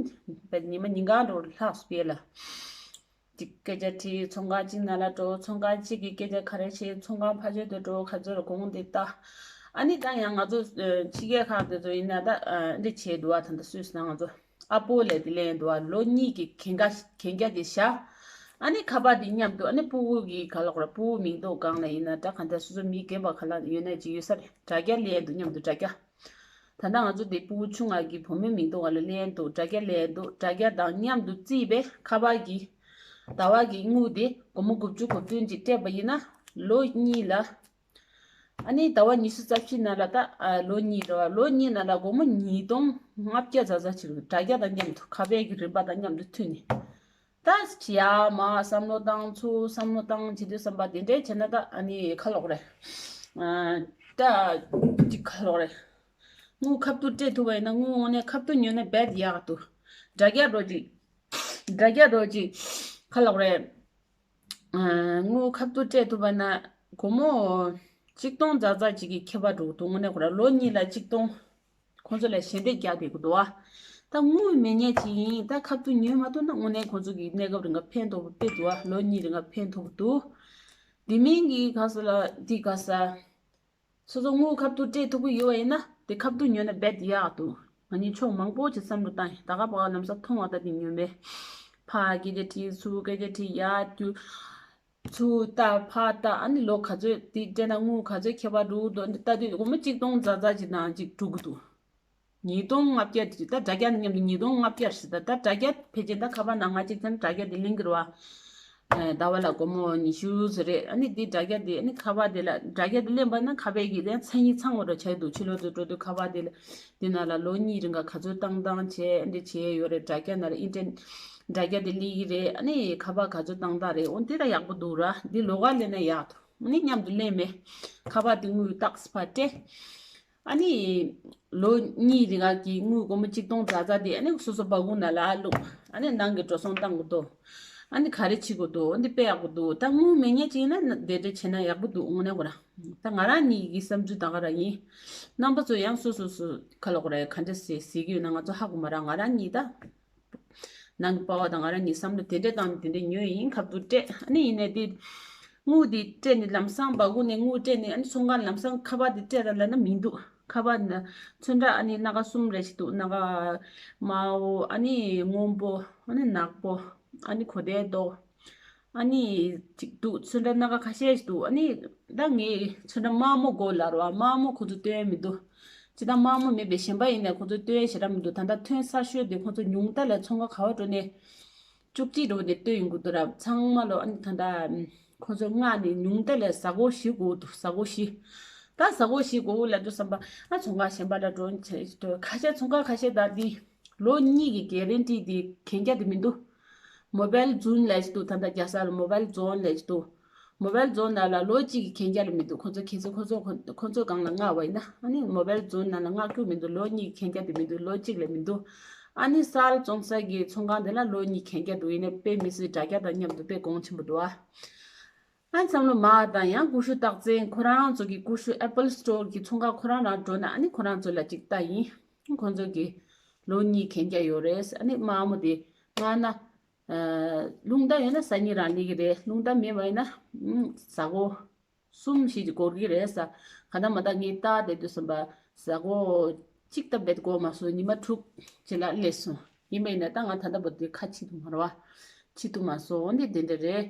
ཨ་ཉི་མ་ཉིན་གང་འགྲོ་ལྷག་སྤེལ་ལ། ཅིག་སྐད་ཆ་དྲིས། ཚོང་ཁང་གཅིག་ནང་ལ་འགྲོ། ཚོང་ཁང་གཅིག་གི་སྐད་ཆ་ག་རེ་བྱེད། ཚོང་ཁང་ཕ་ཆོས་དུ་འགྲོ། ག་ཚོད་ལ་གོང་དེ་ལྟ། ཨ་ནི་ད་ཡང་ང་ཚོ་ཕྱི་རྒྱལ་ཁག་དེ་ཚོ་ཡིན་ན་ད་འདི་བྱས་འདུག་བ། ད་ལྟ་སུད་སི་ན་ང་ཚོ་ཨ་པོ་ལས་དེ་ལེན་འདུག་བ། ལོ་གཉིས་ཀྱི་གན་རྒྱ་གན་རྒྱ་དེ་བཞག་ཨ་ནི་ཁ་པར་དེ་མཉམ་དུ་ཨ་ནི་སྤུ་གུ་གི་ག་ལ་གོ་ར་སྤུ་གུ་མིང་འདོགས་སྒང་ལ་ཡིན་ན་ད་ག་འདྲ་སོ་སོ་མི་རྒན་པ་ག་ལ་ཡོད་ན་ཅིག་ཡོད་ས་རེད། དྲ་རྒྱ་ལེན་འདུག་མཉམ་དུ་དྲ་རྒྱ། ད་ལྟ་ང་ཚོ་དེ་སྤུ་གུ་ཆུང་ང་གི་བུ་མོའི་མིང་ཐོག་ལ་ལེན་འདུག་དྲ་རྒྱ་ལེན་འདུག་དྲ་རྒྱ་དང་མཉམ་དུ་རྩིས་པའི་ཁ་པར་གྱི་ཟླ་བ་གི་དངུལ་དེ་སྒོར་མོ་དགུ་བཅུ་གོ་བདུན་ཅིག་སྤྲད་པ་ཡིན་ན་ལོ་གཉིས་ལ། ཨ་ནི་ཟླ་བ་ཉི་ཤུ་རྩ་བཞི་ནང་ལ་ད་ཨ་ལོ་གཉིས་རེད་བ། ལོ་གཉིས་ནང་ལ་སྒོར་མོ་ཉིས་སྟོང་ལྔ་བརྒྱ་ཙམ་ཙམ་ཅིག་དྲ་རྒྱ་དང་མཉམ་དུ་ཁ་པར་གྱི་རིན་པ་དང་མཉམ་དུ་མཐུད་ནས། ད་ཡ་མ་བསམ་བློ་བཏང་ཚུར་བསམ་བློ་བཏང་བྱེད་དུས་བསམ་པ་དེ་འདྲས་བྱས་ན་ད་ཨ་ནི་ཁ་ལོག་རེད། ཨ་ད་ཅིག་ཁ་ལོག་རེད། དངུལ་ཁ་ཐུག་སྤྲད་ཐུབ་པ་ཡིན་ན་དངུལ་དངོས་གནས་ཁ་ཐུག་ཉོས་ན་རྦད་ཡག་འདུག་དྲ་རྒྱ་འགྲོ་ཅིག་དྲ་རྒྱ་འགྲོ་ཅིག་ཁ་ལོག་རེད། ཨ་དངུལ་ཁ་ཐུག་སྤྲད་ཐུབ་པ་ན་སྒོར་མོ་གཅིག་སྟོང་ཙག་ཙག་ཅིག་གི་ཁྱད་པར་འགྲོ་གི་འདུག་དངོས་གནས་ཁོ་རང་ལོ་གཉིས་ལ་གཅིག་སྟོང་། ཁོང་ཚོ་ལ་ཞལ་འདེབས་རྒྱག་བསྡད་ཀྱི་འདུག་བ། ད་དངུལ་མེད་མཁན་ཅིག་ཡིན། ད་ཁ་ཐུག་ཉོས་མ་ཐུབ་ན་དངོས་གནས་ཁོང་ཚོ་གི་གནས་སྐབས་རིང་ག་ཕན་ཐོགས་པོ་དཔེ་འདུག་བ། ལོ་གཉིས་རིང་ག་ཕན་ཐོགས་པོ་འདུག་དེ་མིན་གྱི་ག་ས་ལ་འདི་ག་ས། སོ་སོ་དངུལ་ཁ་ཐུག་སྤྲད་ཐུབ་ཀྱི་ཡོད་པ་ཡིན་ན་དེ་ཁ་ཐུག་ཉོས་ན་རྦད་ཡག་འདུག་ང་གཉིས་ཕྱོགས་མང་པོ་ཅིག་བསམ་བློ་བཏང་ཡིན། ད་ག་པ་ལམ་སང་མཐོང་བ་ད་དེ་ཉོས་མེད། ཕ་སྐད་ཆ་དྲིས་ཚུར་སྐད་ཆ་དྲིས་ཡར་རྒྱུ། ཚུར་ལྟ་ཕར་ལྟ་ཨ་ནི་ལོ་ག་ཚོད་དེ་སྤྲད་ན་དངུལ་ག་ཚོད་ཁྱད་པར་འགྲོ་གི་འདུག་ལྟ་དུས་སྒོར་མོ་གཅིག་སྟོང་ཙག་ཙག་ཅིག་ནང་ཅིག་འགྲོ་གི་འདུག་ཉིས་སྟོང་ལྔ་བརྒྱ་དེ་ད་དྲ་རྒྱ་མཉམ་དུ་ཉིས་སྟོང་ལྔ་བརྒྱ་ཞིག་ད་ད་དྲ་རྒྱ་ཕལ་ཆེར་ད་ཁ་པར་ནང་ང་གཅིག་ཚན་དྲ་རྒྱ་དེ་ལེན་གྱི་རེད་བ། ཟླ་བ་ལ་སྒོར་མོ་ཉི་ཤུ་ཟེར་རེད། ཨ་ནི་དེ་དྲ་རྒྱ་དེ་ཨ་ནི་ཁ་པར་དེ་ལ་དྲ་རྒྱ་དེ་ལེན་པ་ན་ཁ་པར་གྱི་ལན་མཚན་ཉིད་ཚང་བ་འགྲོ་བྱས་འདུག་ཕྱི་ལོགས་དུ་འགྲོ་དུས་ཁ་པར་དེ་ལ་དེ་ནང་ལ་ལོ་གཉིས་རིང་ག་ག་ཚོད་བཏང་བཏང་བྱས་འདི་བྱས་ཡོད་རེད། དྲ་རྒྱ་ནང་ལ་ཨིན་ཊར་ནེཊ་དྲ་རྒྱ་དེ་སླེབས་ཀྱི་རེད། ཨ་ནི་ཁ་པར་ག་ཚོད་བཏང་བཏང་རེད། འོ་འདི་ད་ཡག་པོ་འདུག་ར། འདི་ལོགས་ཀ་ལེན་ན་ཡག་འདུག་ཨ་ནི་མཉམ་དུ་ལེན་མེད། ཁ་པར་དེ་དངུལ་ཏག་ཙམ་ཕར་སྤྲད། ཨ་ནི་ལོ་གཉིས་རིང་ག་གི་དངུལ་སྒོར་མོ་གཅིག་སྟོང་ཙག་ཙག་དེ་ཨ་ནི་སོ་སོ་སྦ་ཁུག་ནང་ལ་བླུགས། ཨ་ནི་ནང་གི་འགྲོ་སོང་བཏང་དགོས་འདུག་ཨ་ནི་ག་རེ་བྱེད་དགོས་འདུག་འདི་དཔེ་ཡག་པོ་འདུག་ད་དངུལ་མེད་མཁན་ཅིག་ཡིན་ན་དེ་འདྲ་བྱས་ན་ཡག་པོ་འདུག་དངོས་གནས་ཁོ་རང་། ད་ང་རང་གཉིས་ཀྱི་བསམ་ཚུལ་ད་ག་རང་ཡིན། རྣམ་པ་ཚོ་ཡང་སོ་སོ་སོ་ག་ལ་གོ་ར་ག་འདྲ་ཟེར་ཟེར་གྱི་ཡོད་ན་ང་ཚོ་ཧ་གོ་མ་ར། ང་རང་གཉིས་ད། ནང་གི་པ་བ་དང་ང་རང་གཉིས་བསམ་བློ་དེ་འདྲས་བཏང་ནས་དེ་འདྲས་ཉོས་ཡིན། ཁ་ཐུག་སྤྲད། ཨ་ནི་ཡིན་ནའི་དེ་དངུལ་དེ་སྤྲད་ནས་ལམ་སང་སྦ་ཁུག་ནས་དངུལ་སྤྲད་ནས་ཨ་ནི་ཚོང་ཁང་ལམ་སང་ཁ་པར་དེ་སྤྲད་ར་ལབ་ན་མི་འདུག་ཁ་པར་ན་ཚོན་ཁྲ་ཨ་ནི་སྣ་ཁ་གསུམ་རེ་ཞིག་འདུག་སྣ་ཁ་དམར་པོ། ཨ་ནི་སྔོན་པོ། ཨ་ནི་ནག་པོ། ཨ་ནི་གོས་དལ་མདོག་ཨ་ནི་ཅིག་འདུག་ཚོན་ཁྲ་སྣ་ཁ་ཁ་ཤས་ཤིག་འདུག་ཨ་ནི་ད་ངས་ཚོན་ཁྲ་དམར་མོ་དགོས་ལབ་ར་བ། དམར་མོ་ཁོ་ཚོ་སྟོན་མི་འདུག་ཅི་ད་དམར་མོ་མེད་པའི་གཞན་པ་ཡིན་ནའི་ཁོ་ཚོ་སྟོན་ཞེ་དྲག་མི་འདུག་ད་ལྟ་ཐོན་གསར་ཤོས་དེ་ཁོ་ཚོ་ཉུང་མཐའ་ལ་ཚོང་ཁང་ག་བ་འགྲོ་ནས་བཅུ་གཅིག་འགྲོ་ནས་སྟོན་ཡོང་གི་འདུག་ར། ཚང་མ་ལོ་ཨ་ནི་ད་ལྟ་ཁོ་ཚོ་མངགས་ནས་ཉུང་མཐའ་ལ་ཟ་སྒོར་བཞི་དགོས་འདུག་ཟ་སྒོར་བཞི། ད་ཟ་སྒོར་བཞི་དགོས་ལབ་དུས་བསམ་པ་ཨ་ཚོང་ཁང་གཞན་པ་ལ་འགྲོ་ཁ་ཤས་ཚོང་ཁང་ཁ་ཤས་ད་འདི་ལོ་གཉིས་ཀྱི་གེ་རན་ཊི་དེ་གན་རྒྱ་དེ་མི་འདུག་མོ་བཱའིལ་ཛོན་ལབ་ཀྱི་འདུག་ད་ལྟ་རྒྱལ་ས་ལ་མོ་བཱའིལ་ཛོན་ལབ་ཀྱི་འདུག་མོ་བཱའིལ་ཛོན་ནང་ལ་ལོ་གཅིག་གི་གན་རྒྱ་ལ་མི་འདུག་ཁོ་ཚོ་གལ་སྲིད་ཁོ་ཚོ་ཁོ་ཁོ་ཚོ་སྒང་ལ་མངགས་པ་ཡིན་ན་ཨ་ནི་མོ་བཱའིལ་ཛོན་ནང་ལ་མངགས་རྒྱུ་མི་འདུག་ལོ་གཉིས་གི་གན་རྒྱ་དེ་མི་འདུག་ལོ་གཅིག་ལས་མི་འདུག་ཨ་ནི་གསར་བཙོང་ས་གི་ཚོང་ཁང་དེ་ལ་ལོ་གཉིས་གན་རྒྱ་འདུག་ཡིན་ནའི་དཔེ་མི་སྲིད་དྲ་རྒྱ་དང་མཉམ་དུ་དཔེ་གོང་ཆེན་པོ་འདུག་ཨ། ཨ་ནི་བསམ་བློ་མ་དང་ཡང་ཀུ་ཤུ་རྟགས་མཚན་ཁོ་རང་ཚོ་གི་ཀུ་ཤུ་ཨེ་པལ་སི་ཊོར་གི་ཚོང་ཁང་ཁོ་རང་རང་འགྲོ་ན་ཨ་ནི་ཁོ་རང་ཚོ་ལ་ཅིག་ལྟ་ཡིན། ཁོ་ཚོ་གི་ལོ་གཉིས་གན་རྒྱ་ཡོད་རེད། ཨ་ནི་དམར་མོ་དེ་མངགས་ན། རླུང་རྟ་ཡོད་ན་སང་ཉིན་རང་སླེབས་ཀྱི་རེད། རླུང་རྟ་མེད་པ་ཡིན་ན་ཟ་སྒོར་གསུམ་བཞི་ཅིག་འགོར་གྱི་རེད་ཟེར། ག་ད་མ་ད་ངས་ལྟ་བསྡད་དུས་བསམ་པ་ཟ་སྒོར་གཅིག་ད་རྦད་འགོར་མ་སོང་། ཉི་མ་དྲུག་ཅིག་ལ་སླེབས་སོང་། ཡིན་པ་ཡིན་ན་ད་ང་ད་ལྟ་བར་དུ་ཁ་ཕྱེ་ཐུབ་མ་རེད་བ། ཕྱེ་ཐུབ་མ་སོང་། འོ་འདི་དེ་འདྲ་རེད།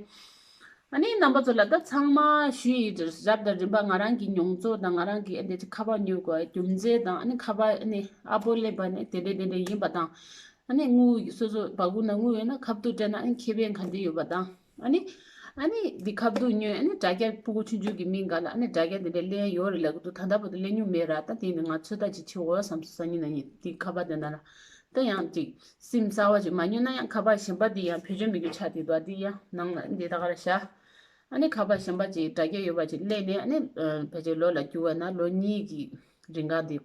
ཨ་ནི་རྣམ་པ་ཚོ་ལ་ད་ཚང་མ་ཞུ་ཡི་རབ་དང་རིམ་པ་ང་རང་གི་མྱོང་ཚོར་དང་ང་རང་གི་ཨ་འདི་ཁ་པར་ཉོ་དགོས་རྒྱུ་མཚན་དང་ཨ་ནི་ཁ་པར་ཨ་ནི་ཨ་པོ་ལེན་པ་ནི་དེ་འདྲ་དེ་འདྲ་ཡིན་པ་དང་། ཨ་ནི་དངུལ་སོ་སོ་སྦ་ཁུག་ནང་དངུལ་ཡོད་ན་ཁ་ཐུག་སྤྲད་ན་ཨ་ནི་ཁེ་ཕན་ག་འདྲ་ཡོད་པ་དང་། ཨ་ནི་ཨ་ནི་འདི་ཁ་ཐུག་ཉོས་ཨ་ནི་དྲ་རྒྱ་སྤུ་གུ་ཆུང་ཆུང་གི་མིང་ག་ལ་ཨ་ནི་དྲ་རྒྱ་འདི་འདྲ་ལེན་ཡོད་རེད་ལབ་གི་འདུག་ད་ལྟ་བར་དུ་ལེན་མྱོང་མེད་ར། ད་དེ་ནི་ང་ཚོད་ལྟ་ཅིག་བྱེད་འོ་བསམ་སོང་། སང་ཉིན་གནངས་ཉིན་འདི་ཁ་པར་དེ་ན་ར་ད་ཡང་ཅིག་སིམ་གསར་བ་ཅིག་མ་ཉོས་ན་ཡང་ཁ་པར་གཞན་པ་འདི་ཡང་བེད་སྤྱོད་མི་རྒྱུ་ཆགས་བསྡད་འདུག་འདི་ཡང་ནང་ལ་འདི་ད་ག་ར་བཞག་ཨ་ནི་ཁ་པར་གཞན་པ་ཅིག་འདྲ་རྒྱ་ཡོད་པ་ཅིག་གླས་ནས། ཨ་ནི་ཕལ་ཆེར་ལོ་ལ་བསྐྱུར་བ་ན་ལོ་གཉིས་ཀྱི་རིང་ག་འདི།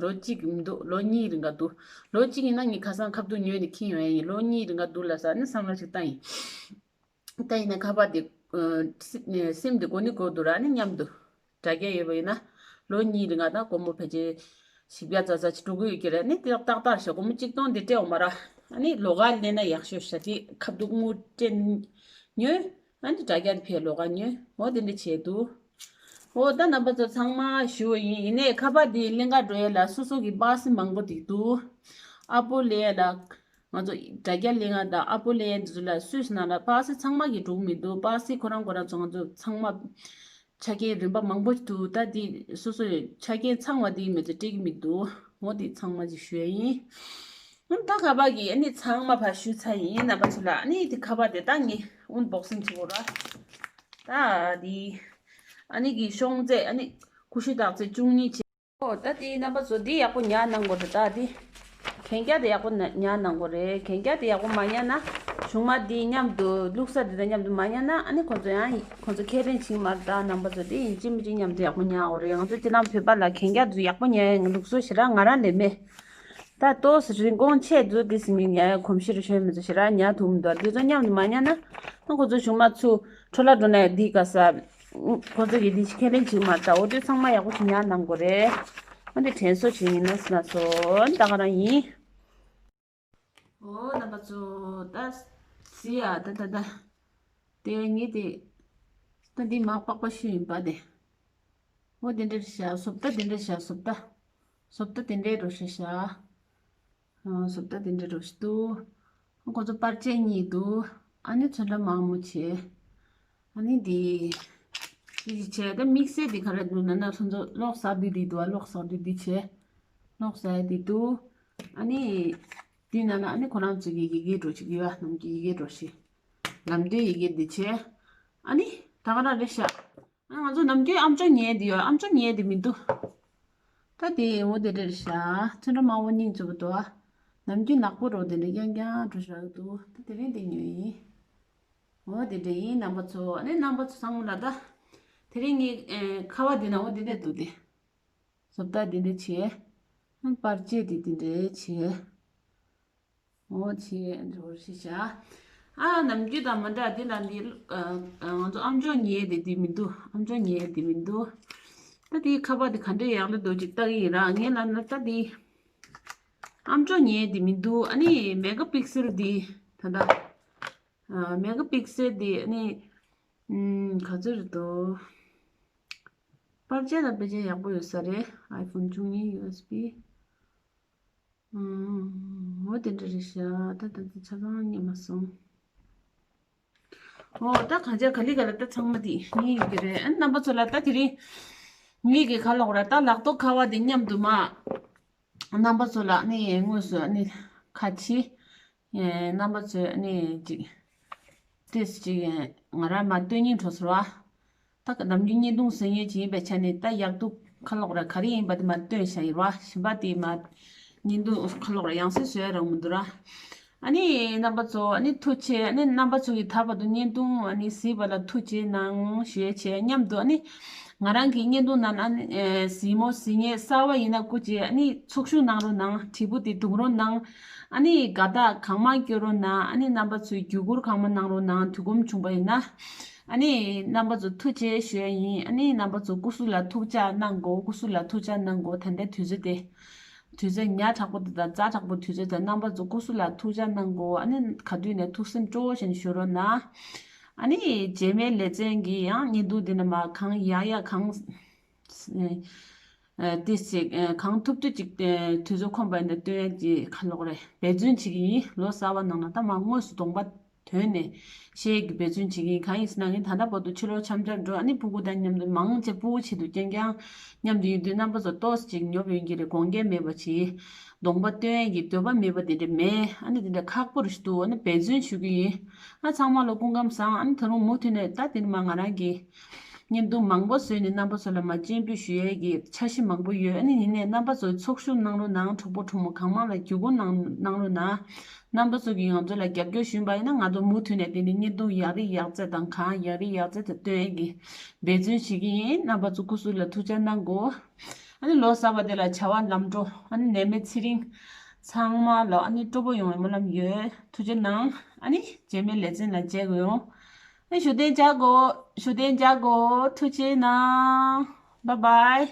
ལོ་གཅིག་གི་མི་འདུག་ལོ་གཉིས་རིང་ག་འདུག་ལོ་གཅིག་ཡིན་ན་ངས་ཁ་སང་ཁ་ཐུག་ཉོས་ནས་འཁྱེར་ཡོང་ཡ་ཡིན། ལོ་གཉིས་རིང་ག་འདུག་ལབ་ས་ནི་བསམ་བློ་ཞིག་བཏང་ཡིན། ད་ཡིན་ན་ཁ་པར་དེ་སིམ་དེ་གོ་ནི་གོ་འདུག་ར། ནི་མཉམ་དུ་འདྲ་རྒྱ་ཡོད་པ་ཡིན་ན་ལོ་གཉིས་རིང་ག་ད་སྒོར་མོ་ཕལ་ཆེར་བཞི་བརྒྱ་ཙམ་ཙམ་ཅིག་འགྲོ་གི་ཡོད་ཀྱི་རེད། ནི་དེ་ཏག་ཏག་ཞེ་སྒོར་མོ་གཅིག་སྟོང་དེ་སྤྲད་འོང་མ་ར། ཨ་ནི་ལོགས་ཀ་ལེན་ན་ཡག་ཤོས་ཤ་དེ་ཁ་ཐུག་དངུལ་སྤྲད་ཉོས། ཨ་ནི་འདྲ་རྒྱ་དེ་ཕའི་ལོགས་ཀ་ཉོས། འོ་དེ་འདྲ་བྱས་འདུག་འོ་ད་རྣམ་པ་ཚོ་ཚང་མ་ཞུ་བ་ཡིན། ཡིན་ནའི་ཁ་པར་དེ་ལེན་ག་འགྲོ་ཡ་ལ་སོ་སོ་གི་པ་སེ་མང་པོ་དེ་འདུག་ཨ་པོ་ལེ་ཡ་ལ། ང་ཚོ་དྲ་རྒྱ་ལེན་ཡ་དང་ཨ་པོ་ལེན་ཡ་འདི་ཚོ་ལ་སུད་སི་ནང་ལ་པ་སེ་ཚང་མ་གི་འགྲོ་གི་མི་འདུག་པ་སེ་ཁོ་རང་ཁོ་རང་ཚོ་ང་ཚོ་ཚང་མ་ཆ་རྐྱེན་རིམ་པ་མང་པོ་འདུག་ད་འདི་སོ་སོའི་ཆ་རྐྱེན་ཚང་བ་འདི་མི་ཚོ་སྤྲད་ཀྱི་མི་འདུག་འོ་འདི་ཚང་མ་ཅིག་ཞུ་ཡ་ཡིན། ཨ་ད་ཁ་པར་གི་ཨ་ནི་ཚང་མ་ཕར་ཞུས་ཚར་ཡིན། རྣམ་པ་ཚོ་ལ་ཨ་ནི་དེ་ཁ་པར་དེ་ད་ངས་ཨུན་བོག་སིང་བྱེད་དགོས་ར། ད་འདི་ཨ་ནི་གི་ཤོང་ཚད་ཨ་ནི་ཀུ་ཤུ་དག་ཚད་བཅུ་གཉིས་བྱས། ཨོ་ད་དེ་རྣམ་པ་ཚོ་འདི་ཡག་པོ་ཉར་གནང་དགོས་རེད། ད་འདི་གན་རྒྱ་དེ་ཡག་པོ་ཉར་གནང་དགོས་རེད། གན་རྒྱ་དེ་ཡག་པོ་མ་ཉར་ན་གཞུག་མ་འདི་མཉམ་དུ་བླུགས་ས་འདི་དང་མཉམ་དུ་མ་ཉར་ན་ཨ་ནི་ཁོ་ཚོ་ཡང་ཁོ་ཚོ་ཁས་ལེན་བྱེད་ཀྱི་མ་རེད། ད་རྣམ་པ་ཚོ་འདི་ཡིན་གཅིག་མིན་གཅིག་མཉམ་དུ་ཡག་པོ་ཉར་དགོས་རེད། ང་ཚོ་སྤྱིར་ལམ་བོད་པ་ལ་གན་རྒྱ་དེ་ཡག་པོ་ཉར་ཡ་ལུགས་སྲོལ་ཞེ་དྲག་ང་རང་ལ་མེད། ད་ཏོག་ཙམ་རིན་གོང་ཆེ་འདུག་འདི་སྲིད་མི་ཉར་གོམས་གཤིས་རེ་ཤོད་མི་ཚོ་ཞེ་དྲག་ཉར་ཐུབ་མི་འདུག་འདི་ཚོ་མཉམ་དུ་མ་ཉར་ན་ཨ་ཁོ་ཚོ་གཞུག་མ་ཚུར་འཕྲོ་བརླག་འགྲོ་ན་འདི་ག་ས། ཁོ་ཚོ་གིས་འདི་ཁས་ལེན་བྱེད་མ་ད། འོ་དེ་ཚང་མ་ཡག་པོ་ཞིག་ཉར་གནང་དགོས་རེད། ཨ་འདི་དྲན་གསོ་བྱེད་ཡིན་ན་སུ་ན་སོ་ད་ག་རང་ཡིན། འོ་རྣམ་པ་ཚོ་ད་སི་ཡ་ད་ད་ད་དེ་ངས་དེ་ད་འདི་མ་པགས་པ་ཤུ་ཡིན་པ་དེ། འོ་དེ་འདྲ་བྱ་སོབ་ད་དེ་འདྲ་བྱ་སོབ་ད། སོབ་ད་དེ་འདྲའི་རོ་ཤ་ཤ། ཨ་སོབ་ད་དེ་འདྲའི་རོ་ཤ་འདུག་ཁོ་ཚོ་པར་ཆས་གཉིས་འདུག་ཨ་ནི་ཚོན་ཁྲ་མང་མོ་བྱས། ཨ་ནི་འདི་འདི་བྱས་ད་དམིགས་བསལ་འདི་ག་རེ་འདུག་ན་ན་ཚོན་མཛོད་གློག་གསར་དུས་འདི་འདུག་ཨ་གློག་གསར་དུས་འདི་བྱས། གློག་གསར་འདི་འདུག་ཨ་ནི་འདི་ན་ན་ཨ་ནི་ཁོ་རང་ཚོ་གི་ཡི་གེ་འགྲོ་ཅིག་ཡོད། ནམ་གྱི་ཡི་གེ་འགྲོ་ཞིག་ལམ་སྟོན་ཡི་གེ་འདི་བྱས། ཨ་ནི་ད་ག་རང་རེད་ཤག་ཨ་ང་ཚོ་ནམ་རྒྱུན་ཨམ་ཅོག་ཉན་འདི་ཡོད། ཨམ་ཅོག་ཉན་འདི་མི་འདུག་ད་དེ་འོ་དེ་འདྲ་རེད་ཤག་ཚོན་ཁྲ་དམར་པོ་སྙིང་རྗེ་པོ་འདུག་ཨ་ནམ་རྒྱུན་ནག་པོ་རོ་དེ་འདྲ་རྐྱང་རྐྱང་འགྲོ་ཤག་འདུག་ད་དེ་རིང་དེ་ཉོས་ཡིན། འོ་དེ་འདྲ་ཡིན། རྣམ་པ་ཚོ་ཨ་ནི་རྣམ་པ་ཚོ་ཚང་མ་ལ་ད་དེ་རིང་ངའི་ཨེ་ཁ་པར་འདི་ན་འོ་དེ་འདྲ་འདུག་སྟེ། བཟོ་ལྟ་འདི་འདྲ་བྱས། པར་ཆས་འདི་འདི་འདྲ་བྱས། འོ་བྱས་འགྲོ་ཞེས་བྱ། ཨ་ནམ་རྒྱུན་དང་མ་འདྲ་འདི་ལ་འདི་ཨ་ང་ཚོ་ཨམ་ཅོག་ཉན་འདི་འདི་མི་འདུག་ཨམ་ཅོག་ཉན་འདི་མི་འདུག་ད་འདི་ཁ་པར་འདི་ག་འདྲ་ཡག་ལ་འདུག་ཅིག་ལྟ་གི་ཡིན་ར། ངས་ལབ་ན་ད་འདི་ཨམ་ཅོག་ཉན་འདི་མི་འདུག་ཨ་ནི་མེ་ག་པིག་སེལ་འདི་ད་ལྟ་ཨ་མེ་ག་པིག་སེལ་འདི་ཨ་ནི་ཨམ་ག་ཚོད་རེད་འདུག་པར་ཆས་ལ་དཔེ་ཆ་ཡག་པོ་ཡོད་ས་རེད། ཨའི་ཕོན་བཅུ་གཉིས་ཡུ་ཨེས་བི། ཨམ། འོ་དེ་འདྲ་རེད་ཤག་ད་ད་ད་ཆ་ཚང་རྙེད་མ་སོང་། འོ་ད་གང་ཅག་ག་ལི་ག་ལ་ད་ཚང་མ་དེ་རྙེད་ཡོད་ཀྱི་རེད། ཨ་རྣམ་པ་ཚོ་ལ་ད་དེ་རིང་ངེད་ཀྱི་ཁ་ལོག་ར་ད་ལག་ཐོག་ཁ་པར་དེ་མཉམ་དུ་མ། རྣམ་པ་ཚོ་ལ་ནི་དངོས་སུ་ནི་ཁ་ཆེ། རྣམ་པ་ཚོས་ནི་ཅིག་ཏིས་ཅིག་ང་རང་མ་སྟོན་སྙིང་བྲོ་ཟེར་བ། ད་ག་ནམ་རྒྱུན་བརྙན་ཐུང་བཟོ་མཁན་ཅིག་ཡིན་པའི་ཆ་ནས་ད་ཡག་སྡུག་ཁ་ལོག་ར་ག་རེ་ཡིན་པ་དེ་མ་སྟོན་བྱ་ཡིན་བ། གཞན་པ་དེ་མ་བརྙན་ཐུང་ཁ་ལོག་ར་ཡང་སེ་བཟོ་ཡ་རང་མི་འདུག་ར། ཨ་ནི་རྣམ་པ་ཚོ་ཨ་ནི་ཐུགས་རྗེ་ཆེ། ཨ་ནི་རྣམ་པ་ཚོ་གིས་ད་བར་དུ་བརྙན་ཐུང་ཨ་ནི་གཟིགས་པ་ལ་ཐུགས་རྗེ་གནང་ཞུ་ཡ་བྱས། མཉམ་དུ་ཨ་ནི་ང་རང་གི་བརྙན་ཐུང་ནང་ཨ་ནི་གཟིགས་མོ་གཟིགས་མཁན་གསར་པ་ཡིན་ན་སྐུ་མཁྱེན་ཨ་ནི་ཚོགས་ཞུགས་གནང་རོགས་གནང་། དྲིལ་བུ་དེ་རྡུང་རོགས་གནང་། ཨ་ནི་དགའ་རྟགས་གང་མང་སྐྱོན་རོགས་གནང་། ཨ་ནི་རྣམ་པ་ཚོས་བརྒྱུད་བསྐུར་གང་མང་གནང་རོགས་གནང་། དུས་ཁོམ་བྱུང་པ་ཡིན་ན། ཨ་ནི་རྣམ་པ་ཚོ་ཐུགས་རྗེ་ཆེ་ཞུ་ཡ་ཡིན། ཨ་ནི་རྣམ་པ་ཚོ་སྐུ་གཟུགས་ལ་ཐུགས་ཅག་གནང་དགོས། སྐུ་གཟུགས་ལ་ཐུགས་ཅག་གནང་དགོས། ད་ལྟའི་དུས་ཚོད་དེ། དུས་ཚོད་ཉག་ཕྲ་པོ་དེ་དང་ཛ་དྲག་པོ་དུས་ཚོད་དང་། རྣམ་པ་ཚོ་སྐུ་གཟུགས་ལ་ཐུགས་ཅག་གནང་དགོས། ཨ་ནི་ག་དུས་ནས་ཐུགས་སེམས་སྤྲོ་བོ་བྱས་ནས་བཞུགས་རོགས་གནང་། ཨ་ནི་རྗེས་མའི་ལེ་ཚན་གྱི་ཡང་བརྙན་ཐུང་འདི་ནས་མར་གང་ཡག་ཡག་གང་ཏིས་ཅིག་གང་ཐུབ་ཐུབ་ཅིག་དུས་ཚོད་ཁོམ་པ་ཡིན་ན་སྟོན་ཡ་ཅིག་ཁ་ལོག་རེད། འབད་བརྩོན་བྱེད་ཀྱི་ཡིན། ལོ་གསར་པ་ནང་ལ་ད་མར་དངོས་སུ་གདོང་པ་དོན་ནས་བཤད་ཀྱི་འབད་བརྩོན་བྱེད་ཀྱི་ཡིན། གང་ཡིན་ཟེར་ན་ངས་ད་ལྟ་བར་དུ་ཕྱི་ལོགས་འཆམ་འཆམ་འགྲོ། ཨ་ནི་ཕྲུ་གུ་དང་མཉམ་དུ་མང་ཆེ་ཕྲུ་གུ་ཆེད་དུ་རྐྱང་རྐྱང་མཉམ་དུ་ཡོད་དུས་རྣམ་པ་ཚོ་ཏོག་ཙམ་ཅིག་ཉོབ་ཡོང་གི་རེད། དགོངས་འགལ་མེད་པ་བྱེད། གདོང་པ་སྟོན་ཡས་ཀྱི་འདོད་པ་མེད་པ་དེ་འདྲ་མེད། ཨ་ནི་དེ་འདྲ་ཁག་པོ་རེད་ཤག་འདུག་ཨ་ནི་འབད་བརྩོན་ཞུ་གི་ཡིན། ཨ་ཚང་མ་ལ་སྐུ་ཁམས་བཟང་། ཨ་ནི་ད་རུང་མུ་མཐུད་ནས་ད་དེ་ནི་མ་ང་རང་གི་ བརྙན་ཐུང་མང་པོ་བཟོས་ནས་རྣམ་པ་ཚོ་ལ་མ་སྤྱན་འབུལ་ཞུ་ཡས་ཀྱི་འཆར་གཞི་མང་པོ་ཡོད། ཨ་ནི་ཡིན་ནའི་རྣམ་པ་ཚོ་ཚོགས་ཞུགས་གནང་རོགས་གནང་། གྲོགས་པོ་གྲོགས་མོ་གང་མང་ལ་བརྒྱུད་སྐུར་གནང་གནང་རོགས་གནང་། རྣམ་པ་ཚོ་གིས་ང་ཚོ་ལ་རྒྱབ་སྐྱོར་ཞུས་པ་ཡིན་ན། ང་ཚོ་མུ་མཐུད་ནས་དེ་ནི་བརྙན་ཐུང་ཡག་རིགས་ཡག་རྩེ་དང་གང་ཡག་རིགས་ཡག་རྩེ་དེ་སྟོན་ཡས་ཀྱི་འབད་བརྩོན་བྱེད་ཀྱི་ཡིན། རྣམ་པ་ཚོ་སྐུ་གཟུགས་ལ་ཐུགས་ཅག་གནང་དགོས། ཨ་ནི་ལོ་གསར་པ་དེ་ལ་བྱ་བ་ལམ་འགྲོ། ཨ་ནི་ནད་མེད་ཚེ་རིང་། ཚང་མ་ལ་ཨ་ནི་སྤྲོ་པོ་ཡོང་བའི་སྨོན་ལམ་ཡོད། ཐུགས་རྗེ་གནང་། ཨ་ནི་རྗེས་མའི་ལེ་ཚན་ལ་མཇལ་དགོས་ཡོང་། ཨ་ནི་བཞུགས་གདན་འཇགས་དགོས། བཞུགས་གདན་འཇགས་དགོས། ཐུགས་རྗེ་གནང་། Bye bye།